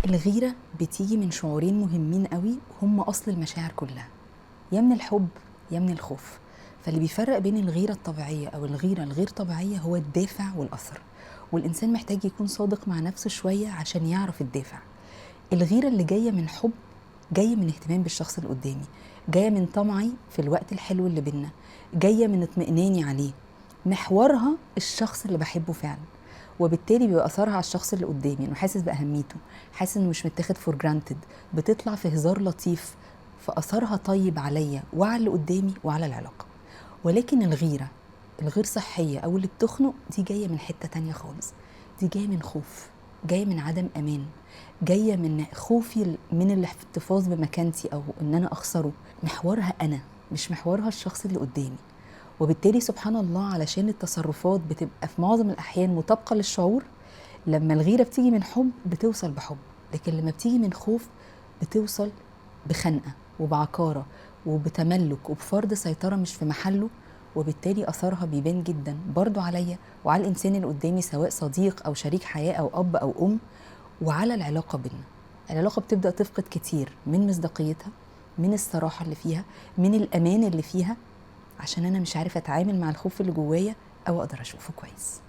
الغيرة بتيجي من شعورين مهمين قوي هم أصل المشاعر كلها، يا من الحب يا من الخوف. فاللي بيفرق بين الغيرة الطبيعية أو الغيرة الغير طبيعية هو الدافع والأثر، والإنسان محتاج يكون صادق مع نفسه شوية عشان يعرف الدافع. الغيرة اللي جاية من حب، جاية من اهتمام بالشخص اللي قدامي، جاية من طمعي في الوقت الحلو اللي بينا، جاية من اطمئناني عليه، محورها الشخص اللي بحبه فعلا، وبالتالي بيبقى اثرها على الشخص اللي قدامي انه حاسس باهميته، حاسس انه مش متاخد for granted، بتطلع في هزار لطيف، فاثرها طيب عليا وعلى اللي قدامي وعلى العلاقة. ولكن الغيرة الغير صحية او اللي بتخنق دي جاية من حتة تانية خالص، دي جاية من خوف، جاية من عدم امان، جاية من خوفي من الاحتفاظ بمكانتي او ان انا اخسره. محورها انا، مش محورها الشخص اللي قدامي. وبالتالي سبحان الله، علشان التصرفات بتبقى في معظم الأحيان مطابقة للشعور، لما الغيرة بتيجي من حب بتوصل بحب، لكن لما بتيجي من خوف بتوصل بخنقة وبعكارة وبتملك وبفرض سيطرة مش في محله، وبالتالي أثرها بيبان جدا برضو عليا وعلى الإنسان اللي قدامي، سواء صديق أو شريك حياة أو أب أو أم، وعلى العلاقة بينا. العلاقة بتبدأ تفقد كتير من مصداقيتها، من الصراحة اللي فيها، من الأمان اللي فيها، عشان أنا مش عارفة أتعامل مع الخوف اللي جوايا أو أقدر أشوفه كويس.